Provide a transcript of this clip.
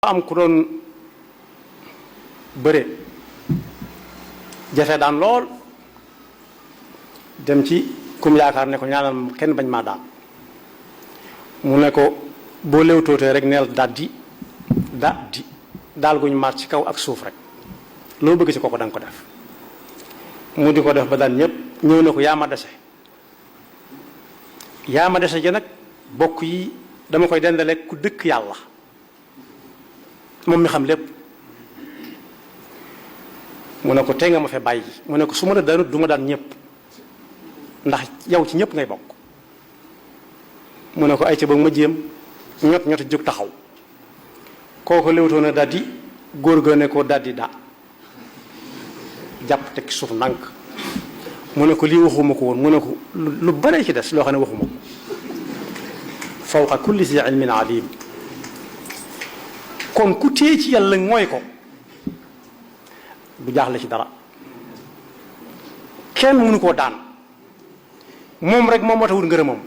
am ku doon bëre jafe daan lool dem ci kum yaakaar ne ko ñaanal kenn bañ maa daan mu ne ko boo léewtootee rek neel daddi daal guñu maat ci kaw ak suuf rek loo bëgg ci kooku da nga ko def mu di ko def ba daan ñëpp ñëw ne ko yaa ma dese ji nag bokk yi dama koy dendale ku dëkk yàlla moom mi xam lépp mu ne ko tey nga ma fe bàyyi mu ne ko su ma la daanut du ma daan ñëpp ndax yow ci ñëpp ngay bokk mu ne ko ay ca ba ma jéem ñot jóg taxaw kooku léwtoo na daldi góor ga ne ko daldi daa jàpp teg suuf ndànk mu ne ko lii waxuma ko woon mu ne ko lu bare ci des loo xam ne waxuma ko fawqa kulli zi ilmin alim kon ku téye ci yàlla mooy ko du jaaxle ci dara kenn mënu koo daan moom rek moom moo tax wut ngërëmam